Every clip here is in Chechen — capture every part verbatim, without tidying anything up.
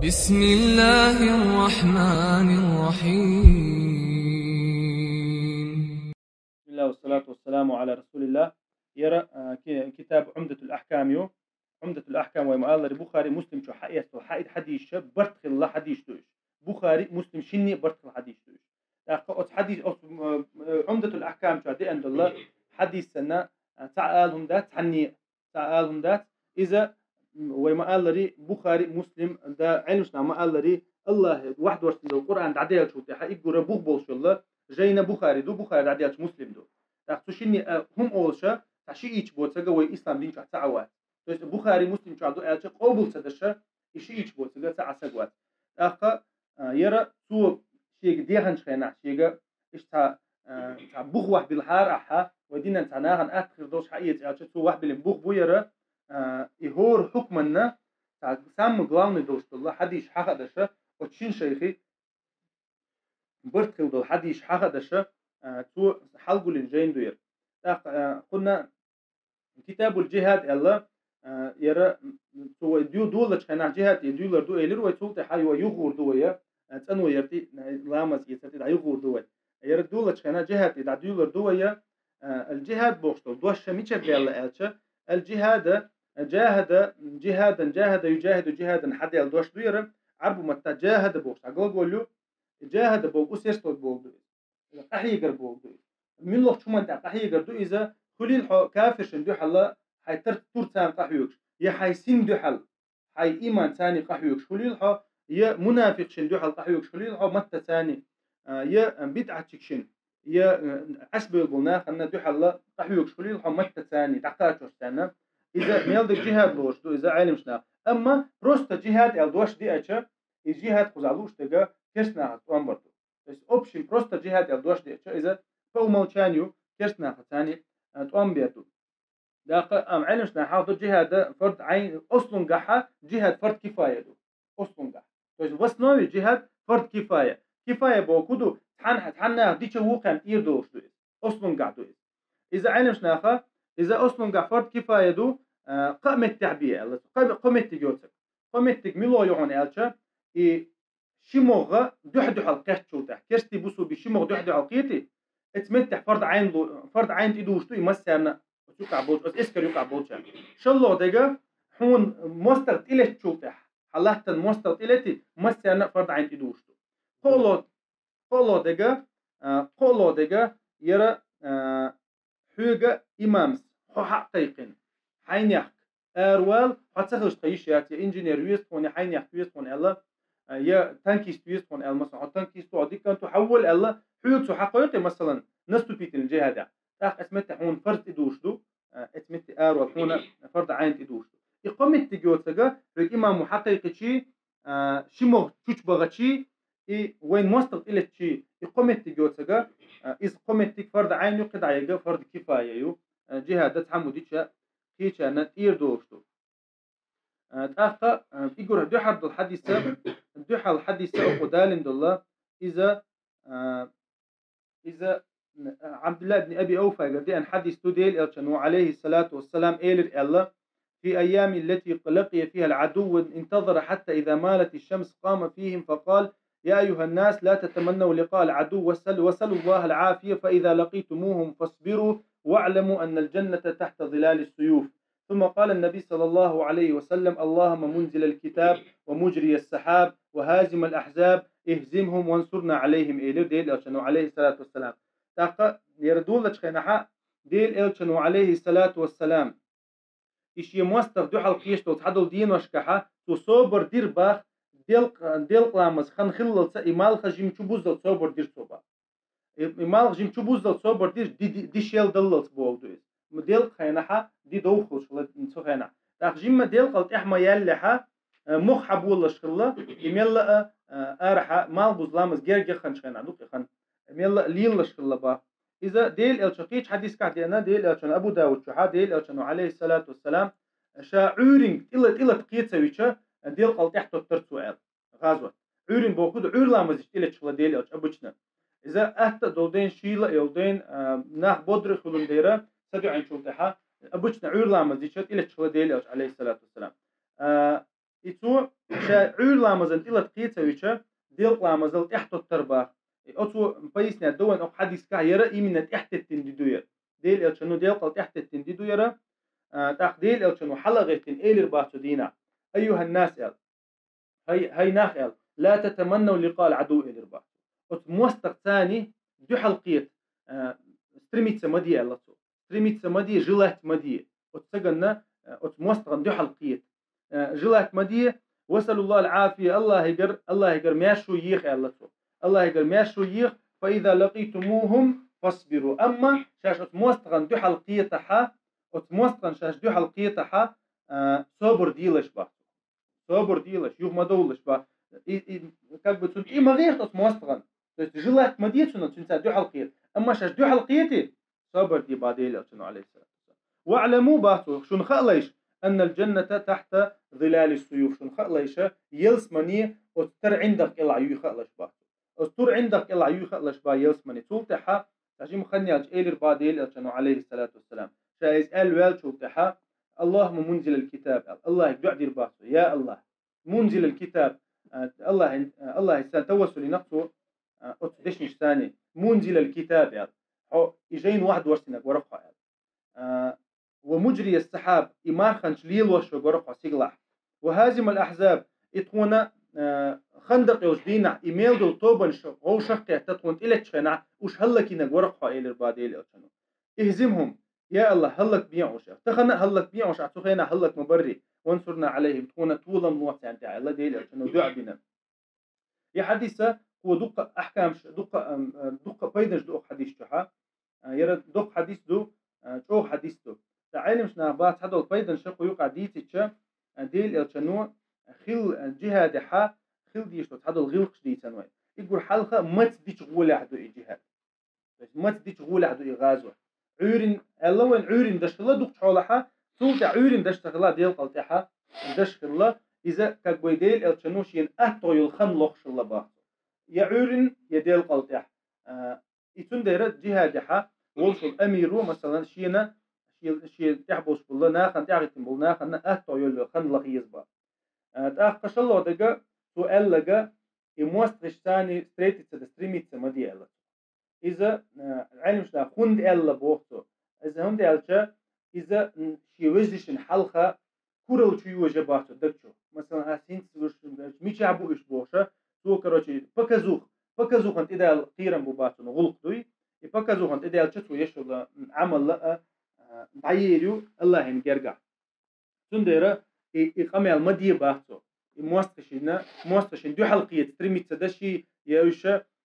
بسم الله الرحمن الرحيم. بسم الله والصلاة والسلام على رسول الله. Яра, а, ки-, китаб Умдатул Ахкам ю. Умдатул Ахкам вай ма аллари Бухари, Муслим чу хьаэцтал хьаид хьадисаш барт хилла хьадисаш ду уж. Бухари, Муслим шинне барт хилла хьадисаш ду уж. ТӀаккха оцу хьадис, оцу, э, э, Умдатул Ахкам чу деана долу хьадис санна, а, цхьа ала хӀума дац, цхьанне цхьа ала хӀума дац. Иза, м, вай ма аллари, Бухари, Муслим, да, Ӏелмаш нах ма аллари, Аллахь вахьдош долу Къуръан дӀаделлачул тӀаьхьа иггура бух болуш йолла, жайна Бухари ду, Бухари дӀаделлачу Муслим ду. ТӀаккха цу шинне, а, хӀума олуша, цхьа шиъ ича боцага вай ислам дин чохь ца Ӏа вац. То есть Бухари, Муслим чохь ду аьлча, къобал ца даша, и шиъ ича боцага ца Ӏа саг вац. ТӀаккха, а, яра цо шега деханчу хенахь, шега иштта цхьа, а, цхьа бух вахьбилхьара ахьа, вай динан цхьа нахана атта хир долуш хьаэца аьлча, цо вахьбилина бух бу яра, а, и хӀора хӀукманна цхьа самый главный долуш долу хьадисаш хьахадаша, оцу шин шайхи барт хила долу хьадисаш хьахадаша, а, цо хьалгуллина жайна ду яра. ТӀаккха, а, кхунна Китабул Джихад аьлла, а, яра, м, цо вай ду-, долачу хенахь джихад тӀе дуьйлар ду элира вай, цул тӀаьхьа вай юхур ду вай, а, цӀано яра тӀе, а, ламаз эцар тӀе дӀа юхур ду вай. Яра долачу хенахь джихад тӀе дӀа дуьйлар ду вай, а, ал-джихад бохуш долу дош ша мичара даьлла аьлча, ал-джихада, а, джахада, джихадан, джахада, юджахиду джихадан хьадаьлла дош ду яра, Ӏарбу матта джахада бохуш, а глагол ю, джахада боху усердствовать боху ду. Къахьегар боху ду иза. Муьлххачу хӀуманна тӀехь къахьегар ду иза, хуьлийла хьо кафиршина дуьхьала хьайн тар-, тур царна къахьоьгуш, я хьайн син дуьхьала, хьайн ийман царна къахьоьгуш хуьлийла хьо, я мунафикъшина дуьхьала къахьоьгуш хуьлийла хьо, матта царна, а, я бидӀатчигшина, я, а, Ӏасбевлла болу нахана дуьхьала къахьоьгуш хуьлийла хьо, матта царна дӀакхачош царна. Иза мел дерг джихад лоруш ду, иза Ӏелимаш нах. Амма просто джихад аьлла дош деача, и джихад кхузахь лууш дерг керста нахаца тӀом бар ду. То есть, общем, просто джихад аьлла дош деача, иза по умолчанию керста нахаца царна, а, тӀом бер ду. ТӀаккха, ам, Ӏелимаш нах хьалха ду джихада фард Ӏайн, ослунгахьа джихад фард кифая ду. Ослунгахь. То есть, в основе джихад фард кифая. Кифая боху ду, цхьана, цхьана наха дича вукхаьм тӀера долуш ду иза. Ослунгахь ду иза. Иза Ӏелимаш наха, иза ослунгахь фард кифая ду, а, кхо меттехь бе аьлла. Кхо, кхо меттиг йоцург. Кхо меттиг мила ю хьуна аьлча, и ши могӀа дуьхь-дуьхьал кхеттачул тӀехь, керстий бусулбий ши могӀа дуьхь-дуьхьал кхетий, эцу меттехь фард Ӏайн лу-, фард Ӏайн тӀедугӀуш ду и массарна оцу юкъахь болчу, оцу эскар юкъахь болчарна. ШоллагӀа дерг хьуна мостагӀа тӀелеттачул тӀехь, хьан латтан мостагӀа тӀелетти, массарна а фард Ӏайн тӀедугӀуш ду. КхоалгӀа, кхоалгӀа дерг, а, кхоалгӀа дерг яра, а, хьоьга имамс, хьо хьакхайкхина, хьайнехк, аравала, хьо ца хилча тхан йиш яц, я инженер веза тхуна, я хьайнехк веза тхуна аьлла, а, я танкист веза тхуна аьлла, масалан, хьо танкист ву, хьо дикант ву, хьавола аьлла, хьоьга цо хьакхойкхий, масалан, наступительный джихадехь. ТӀаккха эцу метте хьуна фарз тӀедугӀуш ду, а, эцу метте аравала хьуна фард Ӏайн тӀедугӀуш ду. И кхо меттиг йоцург, хьоьга имамо хьакхайкхичий, а, ши могӀа чучубахачий, и вайн мостагӀа тӀелеттачий, и кхо меттиг йоцург, а, иза кхо меттиг фард Ӏайн ю, кхидӀа ерг фард кифая ю, а, джихад цхьаммо дича кхечарна тӀера долуш ду. А, тӀаккха, а, и гура дуьхьал долу хьадиса, дуьхьал хьадиса окху далина долу, иза, а, иза, а, Абдулла ибн Аби Ауфагара деана хьадис ду, Делан Элчано, Ӏалайхи салату вассалам, элира аьлла: في أيام التي لقي فيها العدو انتظر حتى إذا مالت الشمس قام فيهم فقال: يا أيها الناس لا تتمنوا لقاء العدو وسل-، وسلوا الله العافية فإذا لقيتموهم فاصبروا واعلموا أن الجنة تحت ظلال السيوف. ثم قال النبي صلى الله عليه وسلم: اللهم منزل الكتاب ومجري السحاب وهازم الأحزاب اهزمهم وانصرنا عليهم, элира Делан Элчано, Ӏалайхи салату вассалам. ТӀаккха яра долачу хенахьа Делан Элчано, Ӏалайхи салату вассалам, и шен мостагӀа дуьхьал кхеташ долу цхьадолу деношкахьа цо собар дира бах, делкъ-, делкъа ламаз хан хиллалца и малха жима чубуззал собар дира цо бах. И, и малх жима чубуззал собар диш, ди, ди, диш ял даллалц боху ду иза. М, делкъа хенахьа, ди довхалш хила цу хенахь. ТӀаккха жимма делкъал тӀехь ма яьллехьа, э, мох хьаболалаш хилла, и мелла а, э, арахьа, малх буза ламаз герга ханчу хенахь, дукха хан. Мелла а лелалаш хилла бах. Иза Делан Элчан кхечу хьадискахь деана, Делан Элчан Абу Давуд чухьа, Делан Элчано, Ӏалайхи салату вассалам, ша Ӏуьйринг тӀила, тӀила кхецавича, делкъал тӀехь тоттар цо аьлла. ГӀазот. Ӏуьйрин боху ду, Ӏуьйр ламазчу тӀелечхала Делан Элча обычно. Иза атта а долу дайн, шийла а йолу дайн, а, нах бодра а хуьлун дера, са дуьхьанчул тӀаьхьа, обычно Ӏуьйр ламазчу тӀелечхала Делан Элча, Ӏалайхи салату вассалам. А, И цо ша Ӏуьйра ламазан тӀе лата кхе ца вича, делкъа ламазал тӀехтоттар бах. И оцо пояснять ду вайн окху хьадискахь, яра именно тӀехтеттина ди ду яра. Дела элчано делкъал тӀехтеттина ди ду яра. А, тӀаккха Дела элчано хьала а гӀеттина элира бах цу дийнахь: «Айюхьан нас», аьлла. «Хай, хай нах», аьлла. «Ла татаманнав ликъал Ӏаду», элира бах. Оцу мостагӀ царна дуьхьал кхета, а, стремиться ма де, аьлла цо. Стремиться ма де, желать ма де. Оцу цаганна, а, оцу мостагӀан дуьхьал кхета. А, желать ма де, «Васалуллахал Ӏафия», Аллахьигара, Аллахьигара маьршо еха, аьлла цо. Аллахьигара маьршо еха, «фа иза лакъитумухум фасбиру». Амма шаьш оцу мостагӀан дуьхьал кхетахьа, оцу мостагӀан шаьш дуьхьал кхетахьа, а, собар делаш бах. Собар делаш, юха ма довлаш бах. И, и, как бы цунна тӀе ма гӀехта оцу мостагӀан. То есть желать ма де цунна, цуьнца дуьхьал кхета. Амма шаьш дуьхьал кхета, собар де бах Дела элчано, алейхиссалату вассалам. «ВаӀламу», бах цо, шуна хаалайша, «аннал джанната тахта зилали суюф», шуна хаалайша, ялсамани оцу тара ӀиндагӀ кӀелахь юй хаалаш бах цо. Оцу тур ӀиндагӀ кӀелахь юй хаалаш бах ялсамани. Цул тӀаьхьа, цхьа жима хан яьлча, элира бах Дела элчано, алейхиссалату вассалам. Ша иза аьлла ваьллачул тӀаьхьа, «Аллахумма мунзилал китаб», аьлла, Аллахьига дуӀа дира бах цо: «Я Аллахь, мунзилал китаб», а, Аллахьин, а, Аллахьица тавассул йина цо, а, оцу дешнаш санна, «мунзилал китаб», аьлла. Хьо и жайна вахьа доссинарг вара хьо, аьлла. А, «ва муджрияс сахьаб», и марханча лелош верг вара хьо сигалахь. «Ва хазимал ахьзаб», и тхуна, а, хандакъ йолчу дийнахь, и мел долу тобанаш вовшах а кхетта тхуна тӀелеттачу хенахь, уьш хӀаллакйинарг вара хьо, элира бах Дела элчано. «Ихзимхум, я Аллахь, хӀаллакбе уьш, тахана а хӀаллакбе уьш, ахь цу хенахь хӀаллак ма барра, вансурна Ӏалайхим, тхуна толам ло царна тӀехь», аьлла, Дела элчано дуӀа дина. И хьадиса кхо дуккха ахькамаш, дуккха, ам, а, дуккха пайданаш ду оха хьадис чохь. А, яра доккха хьадис ду, а, чӀогӀа хьадис ду. Ткъа Ӏеламнаха бах цхьадолу пайданаш кху юкъахь дийцича, а, Дела элчано хилла, а, джихадехьа хилла дийш долу цхьадолу гӀиллакхаш дийцина вай. И гур хьалха маца дича гӀолехь ду и джихад. То есть маца дича гӀолехь ду и гӀазот. Ӏуьйрин, аьлла вайн, Ӏуьйрин даш хилла дукхачу хьолахьа, цул тӀаьхьа Ӏуьйрин даш ца хилла, делкъал тӀаьхьа даш хилла, иза, как бы, Дела элчано шена атто йолу хан лохуш хилла бах цо. Я Ӏуьйрин, я делкъал тӀаьхьа. А, и цундела джихадехьа волуш волу амиро, масалан, шена, шен, шен тӀехь болуш болу нахана, тӀаьхьахӀиттина болу нахана атто йолу хан лаха еза бах. А, тӀаккха шолгӀа дага, цо аьллага, и мостагӀаш царна встретиться да, стремиться ма де аьлла. Иза, а, Ӏеламнаха хӀунда аьлла боху цо. Иза хӀунда аьлча, иза, м, шен вежаршна хьалха куралла чу йожа бах цо даг чу. Масалан, ас хӀинца уьш, мичахь бу уьш бохуша, цо, короче, показуха, показухана тӀедала кхерам бу бах цунна, гӀуллакх дуй. И показухана тӀедаьлча цо еш йолу, м, Ӏамал а, а, дӀаер ю Аллахьан гергахь. Цундела и, и къамел ма де бах цо. И мостагӀашна, мостагӀашна дуьхьал кхета, стремиться даши, я уьш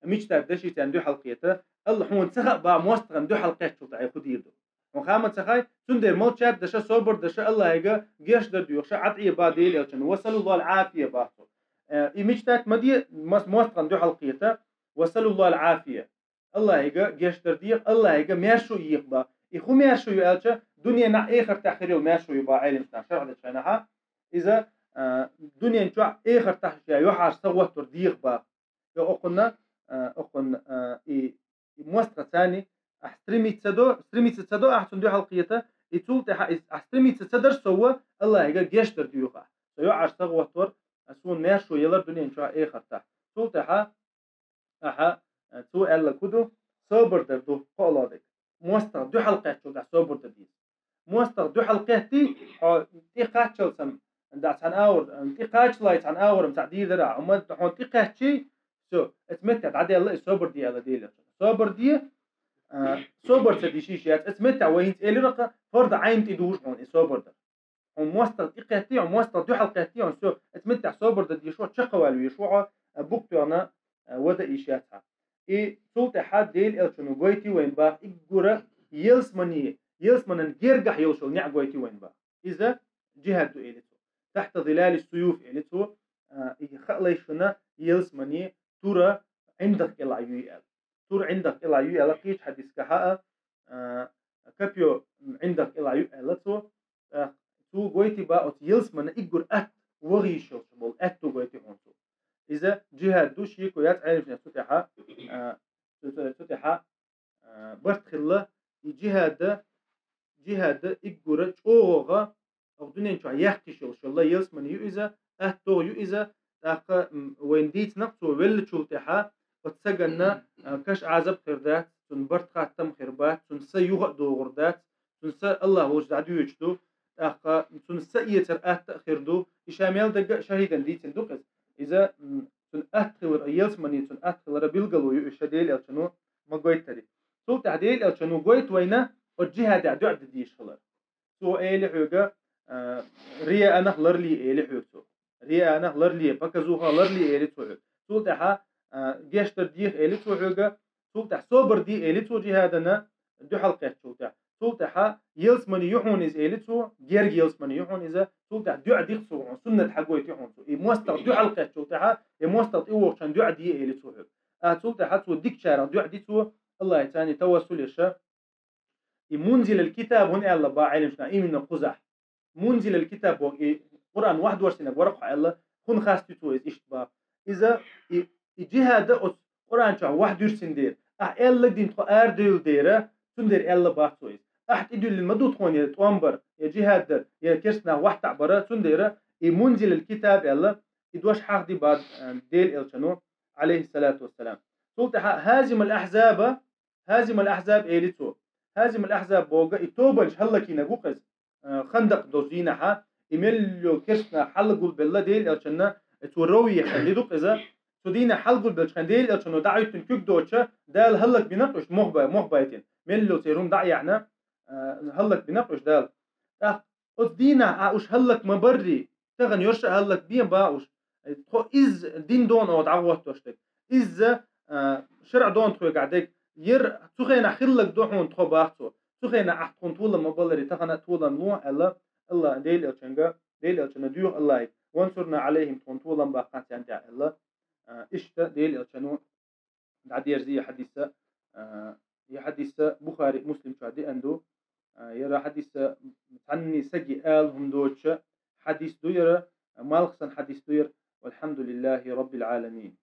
мечтать даши царна дуьхьал кхета. Алла хьуна ца хаьа бах мостагӀана дуьхьал кхеттачул тӀаьхьа хӀун дийр ду. Хьуна хаа ма ца хаьа, цундела молчать даша, собар даша, Аллахьига гечдар доьхуша, Ӏад Ӏе бах Дела элчано, «Васалуллахал Ӏафия», бах цо. Э, и мечтать ма де, мас-, мостагӀана дуьхьал кхета, «Васалуллахал Ӏафия». Аллахьига гечдар деха, Аллахьига маьршо еха бах. И хӀун маьршо ю аьлча, дуьненахь, эхартахь хир йолу маьршо ю бах Ӏеламнаха шархь дечу хенахьа. Иза, а, дуьнен чохь, эхартахь ша юьхьӀаьржа сагӀоттор деха бах. И окхунна, а, окхунна, а, и, и мостагӀа царна ахь стремиться до, стремиться ца до ахь цунна дуьхьал кхета, и цул тӀаьхьа иза ахь стремиться ца дарш сов, Аллахьига гечдар доьху ахь. Со юьхьӀаьржа сагӀоттор, а, суна маьршо елар дуьнен чохь, эхартахь. Цул тӀаьхьа Ахьа, э, цо аьлла хӀун ду, собар дар ду, кхоалгӀа дерг. МостагӀа дуьхьал кхеттачул тӀаьхьа собар дар деза. МостагӀа дуьхьал кхетти, хьо тӀе кхаччалц санна, да цхьана агӀор, тӀе кхаччалц цхьана агӀор-м цхьаъ дийр дара, хьо ма, хьо тӀе кхаьччи, всё, эцу меттехь дӀаделла, и собар де аьлла Дела. Собар де, а, собар ца деш йиш яц, эцу меттехь вай хӀинца элира-кх, фарда Ӏайн тӀе дугӀуш хьуна и собар дар. Хьуна мостагӀа тӀе кхетти, хьуна мостагӀа дуьхьал кхетти, хьуна всё, эцу меттехь собар дан дезаш ву, чекхвала везаш ву хьо, а, букъ тоьхна, а, вада йиш яц хьан. И цул тӀаьхьа Дела элчано гойтий вайна бах, уггара ялсамани, ялсаманан гергахь йолуш йолу неӀ гойтий вайна бах. Иза джихад ду элира цо. Тахьта зилали суюф элира цо, а, и хаалайшна ялсамани тура ӀиндагӀ кӀелахь юй аьлла. Тура ӀиндагӀ кӀелахь юй аьлла, кхечу хьадисехь а, а, копьё ӀиндагӀ кӀелахь юй аьлла цо. ТӀаккха цо гойтий бах оцу ялсаманан уггар атта ваха йиш йолуш болу аьтту гойтий хьуна цо. Иза джихад ду, шеко яц Ӏеламнаха цу тӀехьа, а, цу, цу, цу тӀехьа, а, барт хилла, и джихад, джихад уггара чӀогӀа, оха дуьнен чохь яккха йиш йолуш йолу ялсамани ю иза, атта ю иза, тӀаккха вайна дийцинарг цо веллачул тӀехьа, оцу саганна каш Ӏазап хир дац, цунна барт хаттам хир бац, цунна са юха а догӀур дац, цунна са Аллах волчу дӀадоьдуш ду, тӀаккха цунна са эцар атта а хир ду, и ша мел дагга а шахӀидан дийцина ду-кх иза. Иза цунна атта хилар, а ялсамани цунна атта хилара билгало ю и ша Делан Элчано ма гойтари. Цул тӀаьхьа Делан Элчано гойту вайна оцу джихӀадехь дуӀа дан дийш хилар. Цо эли хьоьга, а, рияанах ларле эли хьоьга цо. Рияанах ларле, показухах ларле эли цо хьоьга. Цул тӀаьхьа, а, гештар деха эли цо хьоьга. Цул тӀаьхьа собар де эли цо джихӀадана дуьхьал кхеттачул тӀаьхьа. Цул тӀаьхьа ялсамани ю хьуна иза эли цо, герга ялсамани ю хьуна иза. Цул тӀаьхьа дуӀа дихь цо хьуна, суннат хьагойту хьуна цо. И мостагӀ дуьхьал кхеттачул тӀаьхьа, и мостагӀ тӀевогӀучун дуӀа де эли цо хьоьга. А цул тӀаьхьа цо дикачарах дуӀа ди цо, Аллахьца царна тавассул еш, и мунзилал китаб хӀун аьлла бах Ӏеламнаха именно кхузахь. Мунзилал китаб боху и Къуръан вахдорсинарг вара-кх хьо аьлла, хӀун хастуьйту цо иза иштта бах. Иза и, и джихӀада оцу Къуръан чохь вахдуьрсина дера, ахь аьллаг дина тхо арадевлла дера, цундела аьлла бах цо иза. Ахь тӀедуьллина ма ду тхуна я тӀом бар, я джихӀад дар, я керста нах вахтахь бара, цундела и мунзилал китаб аьлла, и дош хьахди бах, а, Делан Элчано, Ӏалайхиссалату вассалам. Цул тӀаьхьа хӀазимал ахьзаба, хӀазимал ахьзаб эли цо. ХӀазимал ахьзаб боху и тобанаш хӀаллакйинарг ву-кх иза. Э, Хандакъ долчу дийнахьа, и мел йолу керста нах хьалгулбелла Делан Элчанна, э, цо ровйехь хилли ду-кх иза. Цу дийнахь хьалгулбелчу хенна Делан Элчано дӀахӀуьттина куьг доцуш, Дала хӀаллакбина-кх уьш, мох бай-, мох байтина. Мел йолу церан хӀума дӀа а яьхьна, э, хӀаллакбина-кх уьш Дала. ТӀаккха оцу дийнахь а уьш хӀаллак ма баррий, тахана йорша а хӀаллак бен бах уьш. Тхо изза дин дона оха дӀагӀоттош дерг. Изза, а, шарӀ дона тхоьгахь дерг. Яра цу хенахь хилларг ду хьуна тхо бах цо. Цу хенахь ахь тхуна толам ма баларе, тахана а толам ло аьлла, Аллах, Делан Элчанга, Делан Элчанна доьху Аллахье. Вансурна Ӏалайхим, тхуна толам баккхахьа царна тӀехь аьлла. А, иштта Делан Элчано дӀадерзи и хьадиса, а, и хьадиса Бухари, Муслим чохь деана ду. А, яра хьадиса цхьанний саги ала хӀума доцуша хьадис ду яра, малх сан хьадис ду яра. Валхьамдулиллахи Раббил Ӏаламин.